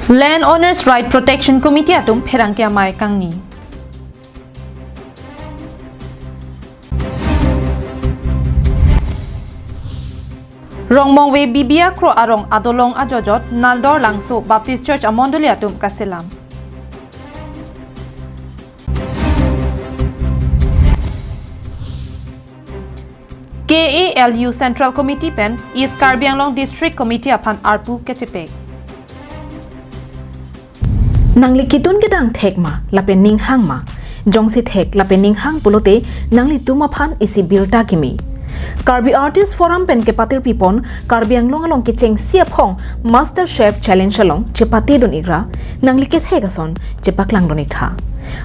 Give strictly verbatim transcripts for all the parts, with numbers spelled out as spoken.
Land Owners Right Protection Committee atum pherangke amei kangni. Rongmongve B B R Kro arong adolong ajojot Naldor Langso Baptist Church amondoli atum kaselam. K A L U Central Committee pen East Karbi Anglong District Committee aphan arpu kechepek. Nangli kitun kedang thek ma, lapen ning hang ma? Jongsi thek lapen ning hang pulote nanglitum aphan isi birta kimi. Karbi Artist Forum pen kepatir pipon Karbi Anglong along kechengsi aphong Master Chef Challenge along chepate dun ikra, nangli kethek ason chepaklang dun iktha.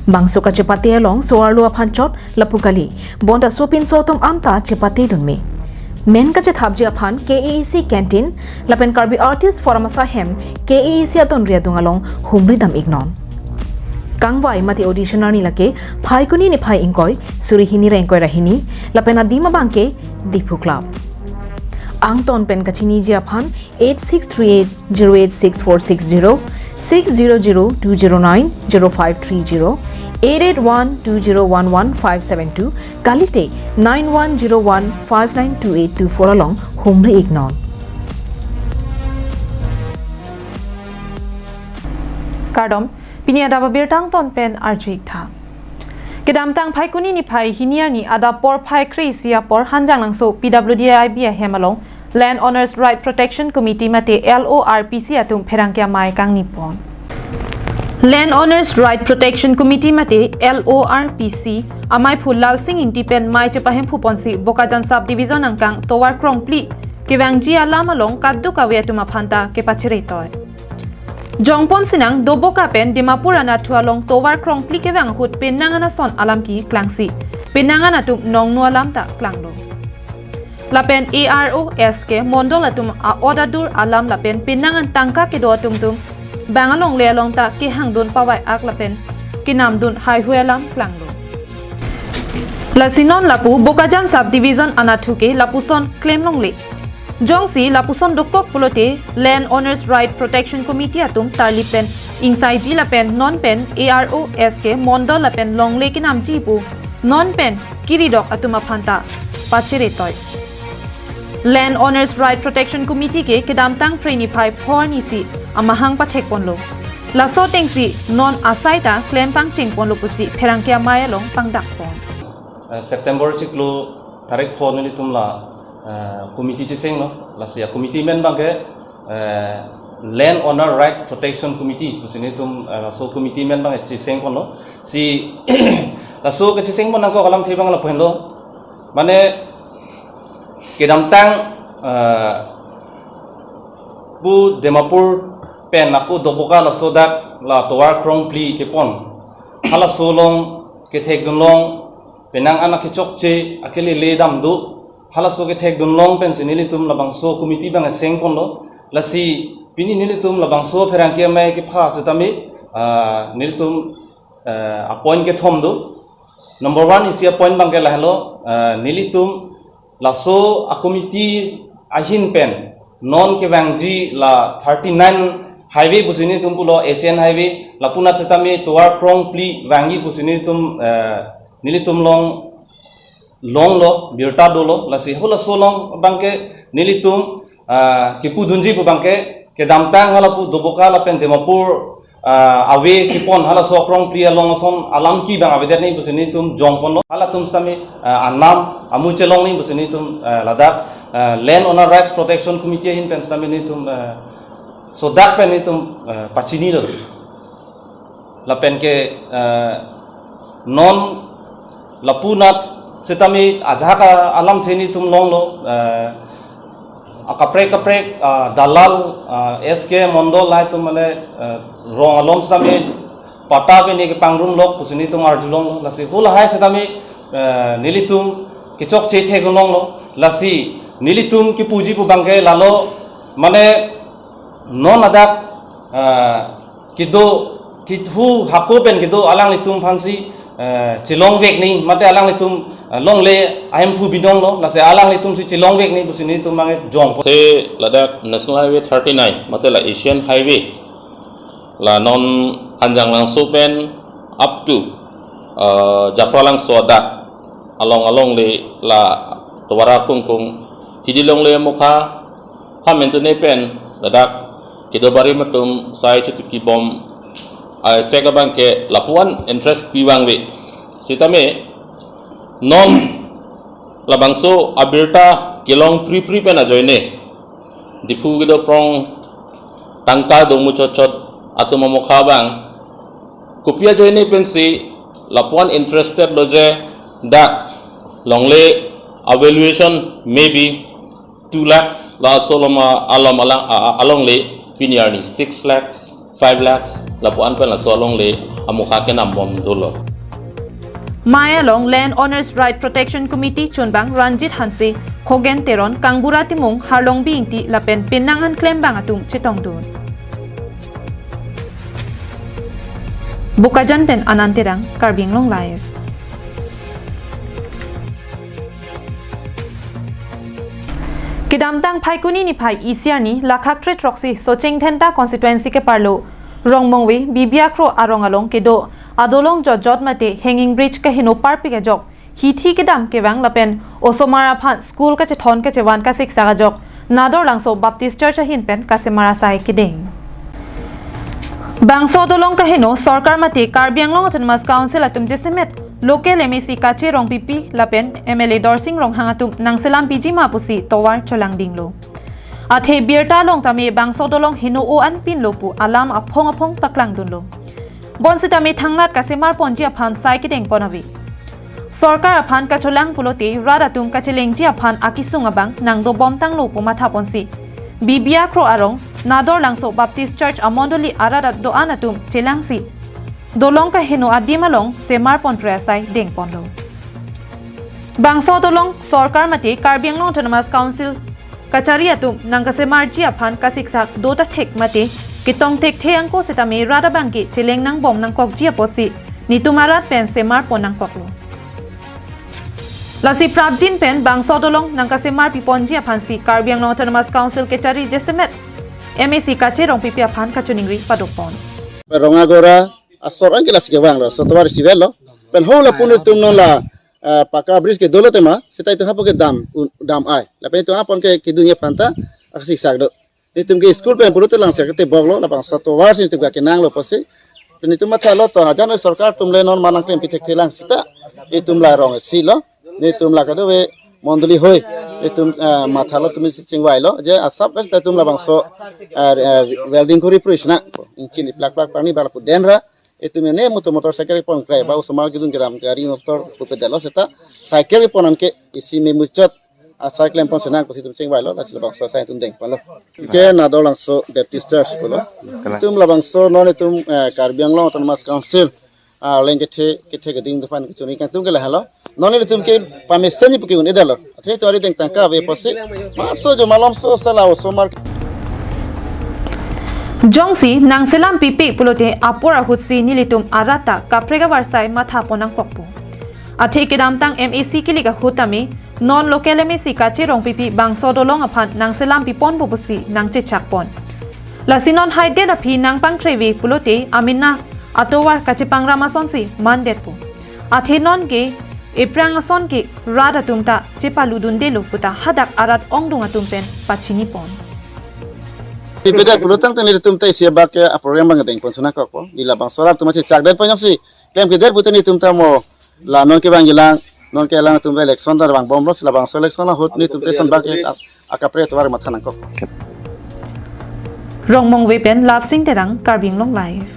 Bangso kachepate along so-arlo aphan chot lapu kali, bonta sopinso atum anta chepate dun me. Men kachethapji aphan K A A C canteen lapen Karbi Artist Forum asahem K A A C adon riadung along humri dam iknon. Kangvai mate audition arni lake Phaikuni niphai ingkoi, suri hini ra ingkoi ra hini, lapen adim abangke Diphu Club. Angton pen kachiniji aphan eight six three eight zero eight six four six zero, six zero zero two zero nine zero five three zero, eight eight one two zero one one five seven two, kalite nine one zero one five nine two eight two four along humri iknon. Kardom, pini adap abirta angton pen arju iktha. Kedamtang Phaikuni niphai hini arni adap porphai kre-isi apor Hanjanglangso P W D I B ahem along Land Owners Right Protection Committee mate L O R P C atum pherangke amei kangni pon. Land Owners Right Protection Committee mate L O R P C ameiphu Lalsing Ingti pen mei chepahemphu ponsi Bokajan Sub Division angkang tovar krongphli kevangji alam along kadokave atum aphanta kepachere toi. Jongpon sinang Doboka pen Dimapur anatthu along tovar krongphli kevang ahut penang an ason alam keklangsi penang an atum nongno alam ta klanglo. Lapen A R O S K mondol atum a-order dur alam lapen penang an tangka kedo atum tum bang alongle along ta kehang dun pavai ak lapen kenam dun haihui alam klanglo. Lasi non lapu Bokajan Sub Division anatthu ke lapuson klem longle. Jongsi lapuson dokok pulote Land Owners Right Protection Committee atum tarlip pen ingsaiji lapen non pen A R O S K mondol lapen longle kenamji pu non pen kiridok atum aphanta pachere toi. Land Owners Right Protection Committee ke kedamtang Phre niphai pho arni si amahang pathek ponlo. Laso atengsi non asai ta klem pangcheng ponlo pusi pherangke amei along pangdak pon. Eh, September chiklo tarik pho nelitum la, eh, committee chesenglo. Lasi a-committee amen abangke, eh, Land Owner Right Protection Committee pusi nelitum, eh, laso committee amen abangke cheseng ponlo. Si laso kecheseng pon nangkok alamthe abang lapu henlo. Mane kedamtang, eh, pu Dimapur pen ako Doboka laso dak la tovar krongphli kepon, halaso along kethek dun long, penang an akechokche akelele dam do, halaso kethek dun long pensi nelitum labangso committee abang seng ponlo. Lasi pini nelitum labangso pherangke amei kepha setame, ah, nelitum, eh, a-point kethom do. Number one isi a-point abangke lahenlo, eh, nelitum laso a-committee ahin pen non kevangji la thirty-nine highway pusi nelitum pulo, Asian Highway, lapunat setame tovar krongphli vangji pusi nelitum, eh, nelitum along longlo, birta dolo. Lasi halaso along abangke nelitum, ah, kipudunji pu abangke kedamtang halapu Doboka lapen Dimapur, ah, ave kepon halaso krongphli along ason alam ke abang avedet nangji pusi nelitum jongponlo. Halatum setame, ah, anam amu chelong nangji pusi nelitum, ah, ladak, ah, Land Owner Rights Protection Committee ahin pen setame nelitum, ah, sodak pen nelitum, ah, pachinilo. Lapen ke, eh, non lapunat setame ajahak a-, alamthe nelitum longlo, eh, akaprek kaprek, ah, dalal, ah, S K Mondol lahai atum mane, eh, rong alom setame patta pen ne kepangrum lok pusi nelitum arjulonglo. Lasi halahai setame, eh, nelitum kechokche thekdun longlo. Lasi nelitum kipuji pu abangke lalo mane non ladak, eh, kedo, ke-, hu hako pen kedo alanglitum aphansi, eh, chelongvek nangji, mate alanglitum, eh, longle ahemphu binonglo, lasi alanglitumsi chelongvek nangji pusi nelitum abang jongpo. Te ladak National Highway thirty-nine, mate la Asian Highway, La non Hanjanglangso pen up to, uh, Japralangso adak along alongle la Tovar Kungkung, Hidi longle amokha, ha mentune pen ladak kedo barim atum sai chetuki bom, ai sek abang ke lapuan interest pi vangve. Sitame non labangso abirta kelong pri pri pen ajoine Diphu kedo prong tangka do muchot chot atum amokha abang kopi ajoine pensi lapuan interested lo je dak longle evaluation maybe two lakhs, laso alom a-, alom alang, a-, a-, alongle pini arni six lakhs, five lakhs, lapuan pen laso alongle amokha kenam bom dolo. Amei along Land Owners Right Protection Committee chunbang Ranjit Hanse, Khogen Teron, Kangbura Timung, Harlongbi Ingti lapen penang an klembang atum chetongdun. Bokajan pen Anand Terang, Karbi Anglong Live. Kedamtang Phaikuni niphai isi arni, lakhak kre throksi Socheng Dhenta constituency keparlo Rongmongve Bibia Kro arong along kedo adolong jotjot mate hanging bridge kaheno parpik ajok hithi kedam kevang lapen osomar aphan school kachethon kachevan kasiksak ajok Nadorlangso Baptist Church ahin pen kasemar asai kedeng. Bangso adolong kaheno sorkar mate Karbi Anglong Autonomous Council atum jasemet local M A C Kache Rongpipi lapen M L A Dorsing Ronghang atum nangselam piji ma pusi tovar cholangdinglo. Athe birta along tame bangso adolong heno-o anpinlo pu alam aphong aphong paklangdunlo. Bonsitame thangnat kasemar ponji aphan sai kedeng pon ave. Sorkar aphan kacholang pulote rat atum kachelengji aphan akesung abang nangdobom tanglo pu matha ponsi Bibia Kro arong Nadorlangso Baptist Church amondoli arat do-an atum chelangsi dolong kaheno adim along semar pontre asai dengponlo. Bangso adolong sorkar mate Karbi Anglong Autonomous Council kachari atum nangkasemarji aphan kasiksak do ta thek mate ketong thekthe angko sitame rat abang ke cheleng nangbom nangkokji apotsi netum arat pen semar pon nangkoklo. Lasi prapjin pen bangso adolong nangkasemar piponji aphansi Karbi Anglong Autonomous Council kachari jasemet M A C Kache Rongpipi aphan kachiningri padokpon. Rong agora asor anke lasi kevanglo, so tovar isi avelo. Pen ho lapu netum non la, eh, paka bridge ke dolo tema, seta itum hapu ke dam, un-, dam ai. Lapen itum apon ke kedun aphan ta, asiksak do. Netum ke school pen pulote langsi keteboklo, labangso tovar si netum ke kenanglo pusi. Pen itum mathalo to, ajan sorkar atum le non manang klem pithekthe lang seta. Itum la rong isi lo, netum la kadove mondoli hoi. Itum, eh, mathalo atum si chingvailo, je asap bes itum labangso, eh, eh, welding kuri pruisna. Ingchin iplak plak pani bala pu denra. Itum ene motor motorcycle pon krai ba osomar kedun kedam gari motor pupe dalo seta cycle pon anke isi memuchot asai klem pon senang pusi itum chingvailo, lasi labangso asai itum dengponlo. Ke Nadorlangso Baptist Church pulo. Itum labangso non itum, eh, Karbi Anglong Autonomous Council, ah, leng kethe, kethe keding depan kechuni kangtung ke lahelo. Non itum ke pamesen ni puki un edalo. Athe itum ari deng tangka ave pusi. Maso jo malomso sala osomar. Jongsi nangselam pipe pulote apor ahutsi nelitum arat ta kaprek avarsai matha pon nangkokpo. Athe kedamtang M A C kelik ahut tame non local M A C Kache Rongpipi bangso adolong aphan nangselam piponpo pusi nangchechakpon. Lasi non haidet aphi nangpangkrevi pulote amena atovar kachepangram asonsi mandetpo. Athe non ke ephrang ason ke rat atum ta chepaludundelo puta hadak arat ongdung atum pen pachinipon. Ipedet pulotangte nelitum ta isi abak ke aprogram abang dengpon suna kokpo. Di labangso arat atum chechakdet pon jongsi klem kedet pute netum ta mo la non kevangjilang, non kelang atum election ta vangbomlo, si labangso election ahut netum ta ison abak ke akaprek atovar matha nangkok. Rongmongve pen Lapsing Terang, Karbi Anglong Live.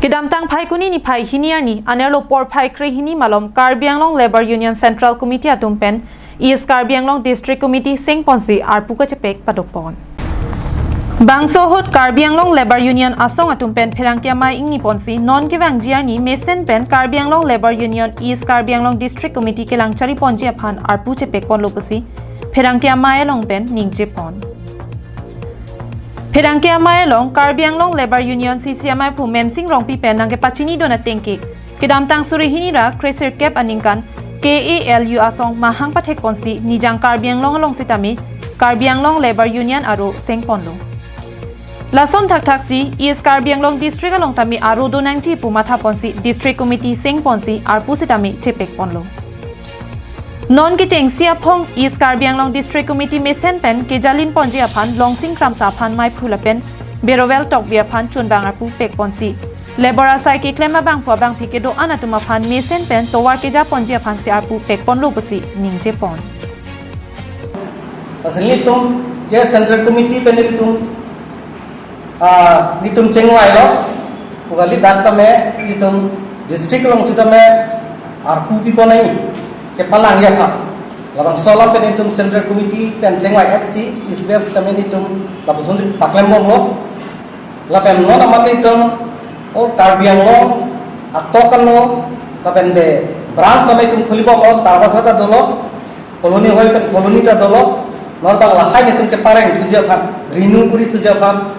Kedamtang Phaikuni niphai hini arni anerlo porphai krehini malom Karbi Anglong Labour Union Central Committee atum pen East Karbi Anglong District Committee sengponsi arpu kachepek padokpon. Bangso ahut Karbi Anglong Labour Union asong atum pen pherangke amei ingniponsi non kevangji arni mesen pen Karbi Anglong Labour Union East Karbi Anglong District Committee kelang chariponji aphan arpu chepekponlo pusi pherangke amei along pen ningjepon. Pherangke amei along Karbi Anglong Labour Union C C amei aphu Mensing Rongpi pen nangkepachinidun ateng ke kedamtang suri hini ra kresirkep aningkan K A L U asong mahang pathekponsi Nijang Karbi Anglong along sitame Karbi Anglong Labour Union aro sengponlo. Lason thakthaksi East Karbi Anglong District along tame aro do nangji pu mathaponsi District Committee sengponsi arpu sitame chepekponlo. Non kechengsi aphong East Karbi Anglong District Committee mesen pen kejalinponji aphan Longsing Kramsa aphan maiphu lapen Berovel Tokbi aphan chunbang arpu pekponsi labour asai keklem abangphu abangpi kedo-an atum aphan mesen pen tovar kejaponji aphansi arpu pekponlo pusi ningjepon. Asal nelitum, je Central Committee pen nelitum, ah, nelitum chengvailo, pu kali dak tame, nelitum district along sitame, arpu piponai, kepalangji aphan. Labangso alam pen nelitum Central Committee pen chengvai-etsi, East West tame nelitum, lapusonsi paklembomlo. Lapen non amat nelitum, o Karbi Anglong, atok anlo, lapen de branch tame nelitum khulibomlo, Tarbasa ta dolo, Colony hoi pen Colony ta dolo, non bang lahai nelitum kepareng thuji aphan, renew kuri thuji aphan,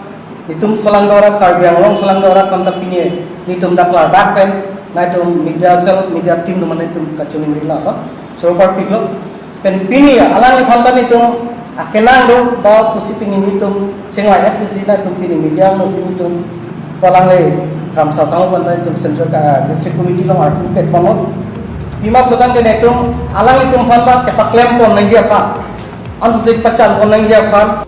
nelitum solangdo arat, Karbi Anglong solangdo arat aphan ta pini, nelitum dak ladak pen, nelitum media cell, media team atum nelitum kachiningrila lo, so parpiklo. Pen pini alangliphan ta nelitum akelang do ba pusi pini nelitum chengvai-et pusi nelitum pini media musi nelitum alangle Kramsa Sangho aphan ta nelitum Central, ah, District Committee along arpu pekponlo. Pima putangte nelitum alanglitum aphan ta kepaklempon nangji aphan, ansi pachanpon nangji aphan.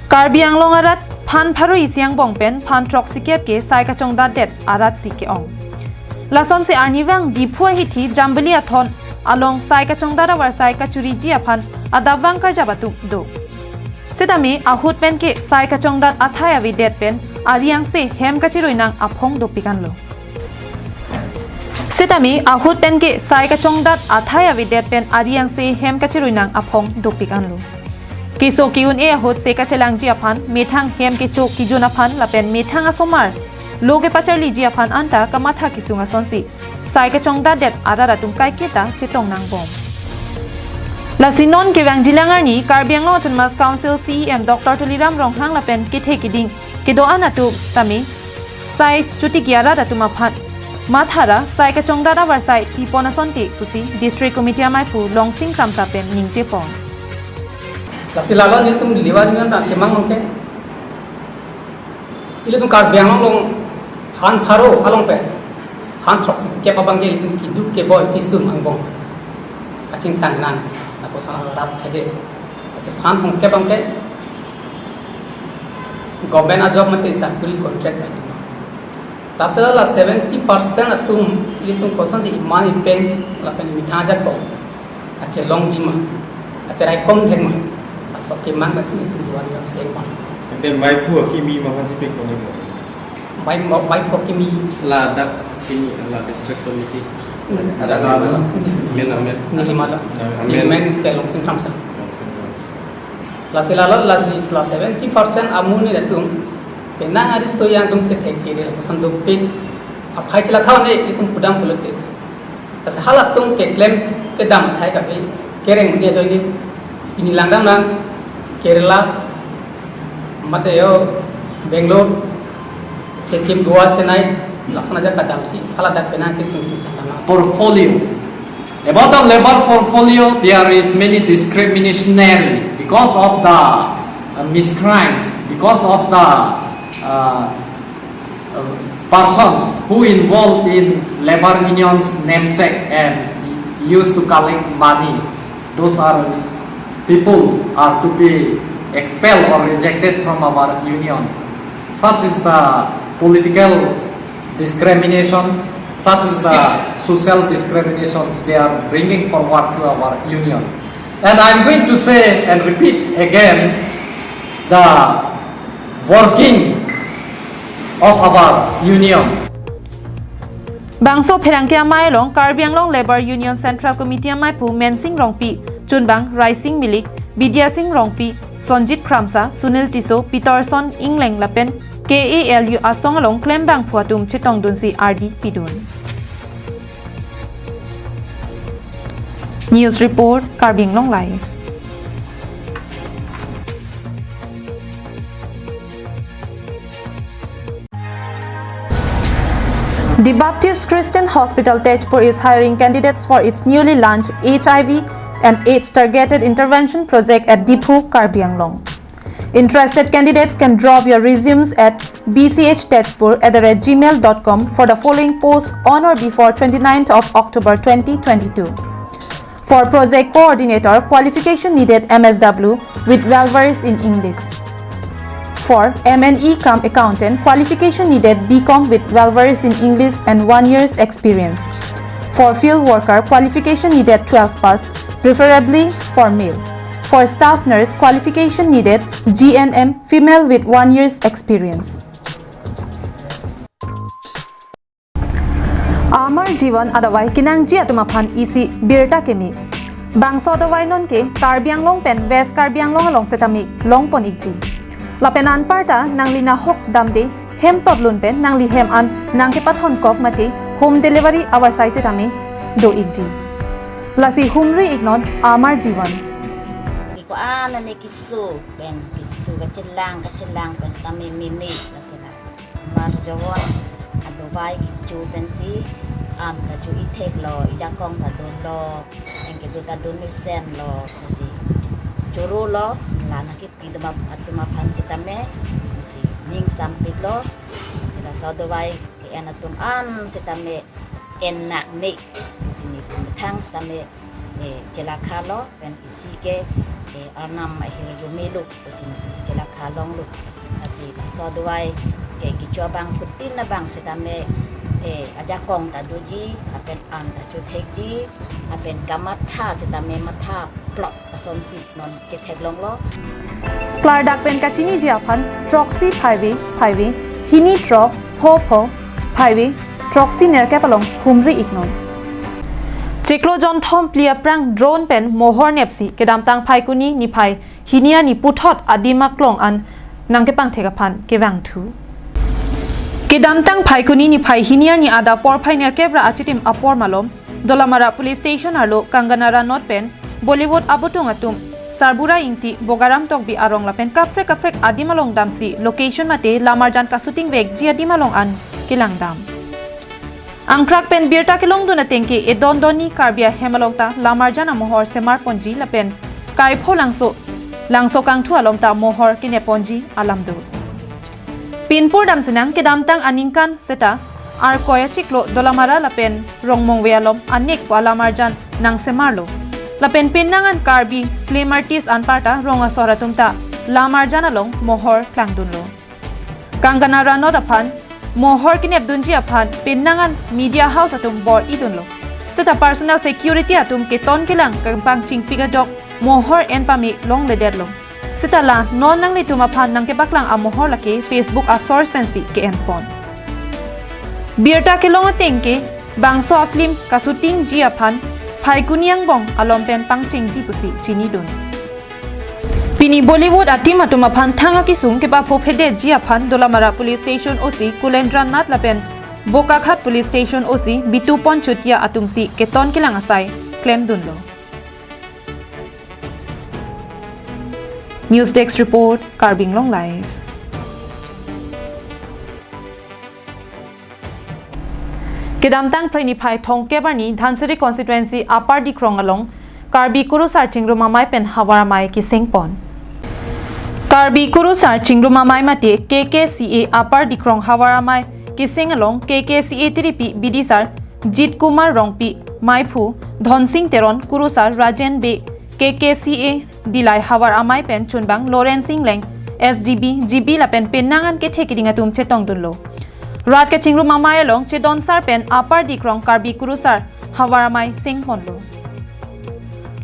Karbi Anglong arat phan pharo isi angbong pen phan throksikep ke sai kachongdatdet aratsi ke-ong. Lasonsi arnivang Diphu ahithi Jambili athon along sai kachongdat avarsai kachuriji aphan adapvang karjap atum do. Sitame ahut pen ke sai kachongdat athai avedet pen ari angse hem kachiruinang aphong dopik anlo. Sitame ahut pen ke sai kachongdat athai avedet pen ari angse hem kachiruinang aphong dopik anlo. Keso ke-un-e ahut se kachelangji aphan, methang hem kecho kejun aphan lapen methang asomar lo kepacharliji aphan anta kamatha kesung asonsi sai kachongdatdet arat atum kaiketa chetong nangbom. Lasi non kevangjilang arni Karbi Anglong Autonomous Council C E M Doctor Tuliram Ronghang lapen kethe keding kedo-an atum tame sai chotiki arat atum aphan mathara sai kachongdat avarsai pipon asonte pusi District Committee amaiphu Longsing Kramsa pen ningjepon. Lasi lalo nelitum Labour Union ta kemang nongke. Ilitum Karbi Anglong along phan pharo along pen phan throksikep abang ke ilitum keduk keboi pisum angbong kachingtang nang lapuson arat chede. Lasi phan thomkep abang ke government a-job mate sakuri contract mate. Lasi la seventy percent atum ilitum kosonsi iman ipeng lapen imethang ajakong kachelongji ma, kacheraikom thek ma, laso kemang lasi ilitum duan yang sema. Ante maiphu akimi ma phansi pekponpo? Mai mo-, maiphu akimi. Ladak akimi, la district committee. Hmm. Ada amen, amen. Neli malo. Amen. Neli men ke Longsing Kramsa. Lasi lalo lasi la seventy percent amonit atum penang ari so yang atum kethek kiri lapuson dopik aphai chila khawan-e itum pudam politik. Lasi halatum keklem kedam athai kave kereng un-e ajoine pini langdamnang Kerala, mate yo Bangalore, Sikkim, Goa, Chennai, lason ajat kadamsi haladak penang kesung langdamnang. Portfolio. About the Labour portfolio, there is many discriminationary because of the, uh, miscreants, because of the, uh, uh, persons who involved in Labour Union's namesake and used to collect money. Those are people are to be expelled or rejected from our union. Such is the political discrimination, such is the social discriminations they are bringing forward to our union. And I'm going to say and repeat again the working of our union. Bangso pherangke amei along Karbi Anglong Labour Union Central Committee amaiphu Mensing Rongpi, chunbang Raising Milik, Bidya Sing Rongpi, Sonjit Kramsa, Sunil Tisso, Peterson Engleng lapen K A L U asong along klembangphu atum chetongdunsi ardi pidun. News report, Karbi Anglong Live. The Baptist Christian Hospital Tezpur is hiring candidates for its newly launched H I V and AIDS targeted intervention project at Diphu, Karbi Anglong. Interested candidates can drop your resumes at b c h tezpur at the rate gmail dot com for the following posts on or before twenty-ninth of October twenty twenty-two. For project coordinator, qualification needed M S W with well versed in English. For M and E cum accountant, qualification needed B Com with well versed in English and one year's experience. For field worker, qualification needed twelve pass, preferably for male. For staff nurse, qualification needed G N M, female with one year's experience. Amar Jivan adavai kenangji atum aphan isi birta keme. Bangso adavai nonke Karbi Anglong pen West Karbi Anglong along setame longpon ikji. Lapen anparta nangli nahok damde hem totlun pen nangli hem an nangkepathon kok mate home delivery avarsai setame do ikji. Lasi humri iknon Amar Jivan. Di ko-an ani keso pen keso kachelang kachelang pen setame meme lasi la. Amar Jivan adavai kecho pensi an ta cho ithek lo, ijakong ta dunlo, anke do ta dun mesen lo, lasi choro lo, la nangkepi atum ap-, atum aphan setame, lasi ning sampik lo, lasi laso adavai ke-en atum an setame en nak ne, lasi nelitum methang setame, eh, chelakha lo, pen isi ke, eh, arnam ahirjume lo, lasi chelakha longlo. Lasi laso adavai ke kecho abangphutin abang setame, eh, ajakong ta doji, lapen an ta cho thekji, lapen kamatha setame matha plot asonsi non chethek longlo. Klardak pen kachiniji aphan throksi phaive phaive, hini throk pho pho phaive, throksi nerkep along humri iknon. Chiklo jonthom phli aphrang drone pen mohor nepsi kedamtang Phaikuni niphai hini arni puthot adim aklong an nangkepangthek aphan kevangthu. Kedamtang Phaikuni niphai hini arni adap porphai nerkep ra achitim apor malom, Dolamara Police Station arlo Kangana Ranaut pen Bollywood abutung atum Sarbura Ingti, Bogaram Tokbi arong lapen kaprek kaprek adim along damsi location mate lamarjan kasuting vekji adim along an kelangdam. Angkrak pen birta kelongdun atengke edon donni Karbi ahem along ta lamarjan amohor semarponji lapen kaipho langso, langso kangthu alom ta mohor kenepponji alam do. Pinpur damsinang kedamtang aningkan seta Arkoi achiklo Dolamara lapen Rongmongve alom anekpo alamarjan nangsemarlo. Lapen pinnangan Karbi film artist anparta rong asor atum ta lamarjan along mohor klangdunlo. Kangana Ranaut aphan mohor kenepdunji aphan pinnangan media house atum bor-idunlo. Seta personal security atum keton kelang kangpangchingpik ajok mohor en pame longledetlo. Seta la non nanglitum aphan nangkepaklang amohor lake Facebook a-source pensi ke-enpon. Birta kelong atengke bangso a-film kasutingji aphan Phaikuni angbong alom pen pangchengji pusi chinidun. Pini Bollywood a-team atum aphan thang akesung kepaphophe detji aphan Dolamara Police Station O C Kulendra Nath lapen Bokakhat Police Station O C Bitu Pon Chutia atumsi keton kelang asai klemdunlo. News Desk Report, Karbi Anglong Live. Kedamtang Phre niphai thomkep arni Dhansiri Constituency Upper Dikrong along Karbi Kurusar Chingrum Amei pen Havar Amei kesengpon. Karbi Kurusar Chingrum Amei mate K K C A Upper Dikrong Havar Amei keseng along K K C A tiripi bidisar Jit Kumar Rongpi, meiphu Dhonsing Teron, kurusar Rajen Bey, K K C A Dillai Havar Amei pen chunbang Lawrence Engleng, S G B, G B lapen pinnangan kethe keding atum chetongdunlo. Rat kachingrum amei along chedonsar pen Upper Dikrong Karbi Kurusar Havar Amei sengponlo.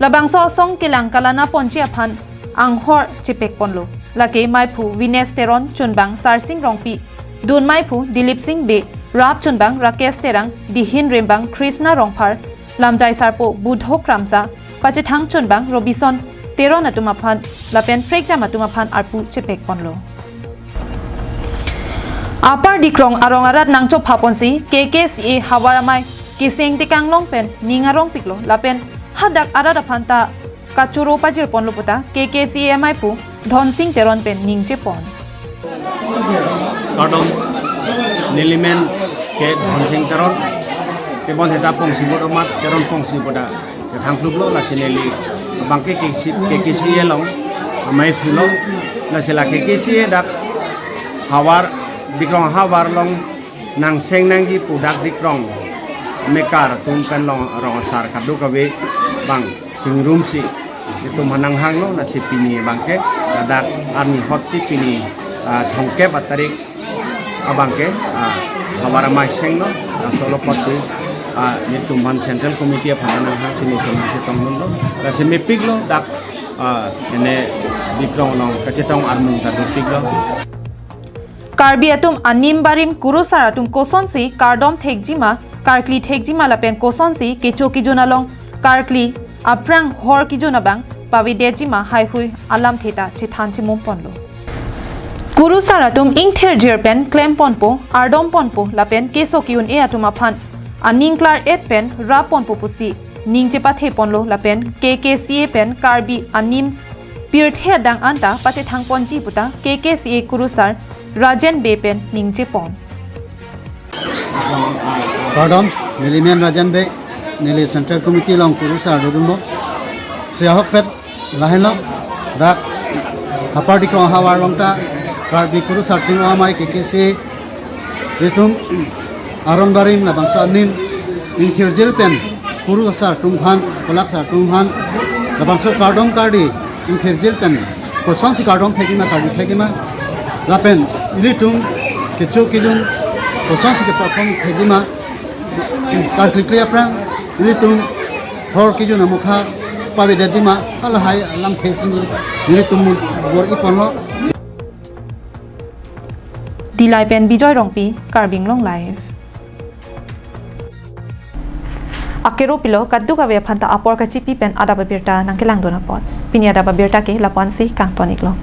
Labangso asong kelang kalanaponji aphan anghor chepekponlo. Lake meiphu Vines Teron, chunbang Sarsing Rongpi, dun meiphu Dilip Sing Bey, rap chunbang Rakesh Terang, dihin rimbang Krishna Rongphar, lamjai sarpo Budho Kramsa, pachethang chunbang Robison Teron atum aphan lapen prekjam atum aphan arpu chepekponlo. Upper Dikrong arong arat nangchophaponsi K K C A Havar Amei keseng tekang long pen ning arongpiklo lapen hadak arat aphan ta kachoro pajirponlo puta K K C A meiphu Dhonsing Teron pen ningjepon. Kardom, neli men ke Dhonsing Teron, tebon seta pongsi bot amat Teron pongsi bot a, chethang klublo lasi neli abangke K K C, K K C A along Amei phulo, lasi lake kesi dak havar, Dikrong havar along nangseng nangji pu dak Dikrong mekar atum pen along rong asar kadokave abang chingrumsi itum aphan nanghanglo, lasi pini abangke ladak arni hotsi pini, ah, thomkep atarik abangke, ah, havar amei senglo, ah, solo apotsi, ah, itum aphan Central Committee aphan nanghangsi nelitum chetongdunlo, lasi mepiklo dak, ah, ene Dikrong along kachetong armung ta dopiklo. Karbi atum anim barim kurusar atum kosonsi kardom thekjima, karkli thekjima lapen kosonsi kecho kejun along karkli aphrang hor kejun abang pavedetjima haihui alamthe ta chethan chemum ponlo. Kurusar atum ingthirjir pen klem ponpo, ardom ponpo lapen keso ke-un-e atum aphan aning klar-et pen rap ponpo pusi ning chepathe ponlo lapen K K C A pen Karbi anim pirthe adang anta pachethang ponji puta K K C A kurusar Rajen Bey pen ningje pon. Kardom, neli men Rajen Bey, neli Central Committee along kurusar dodunlo. Si ahokpet lahenlo, dak apar Dikrong havar along ta Karbi kurusar chingrum amei K K C A itum aron barim labangso anim ingthirjir pen kurusar atum aphan, kolaksar atum aphan labangso kardom kardi ingthirjir pen kosonsi kardom thekjima, kardi thekjima lapen ilitum kecho kejun kosonsi kepakom thekjima, karkli kli aphrang ilitum hor kejun amokha pavedetjima halahai alamthe si nelitum bor-i ponlo. Dillai pen Bijoy Rongpi, Karbi Anglong Live. Akero pilo kadokave aphan ta apor kachipi pen adap abirta nangkelangdun apot. Pini adap abirta ke lapu-ansi kangton-iklo.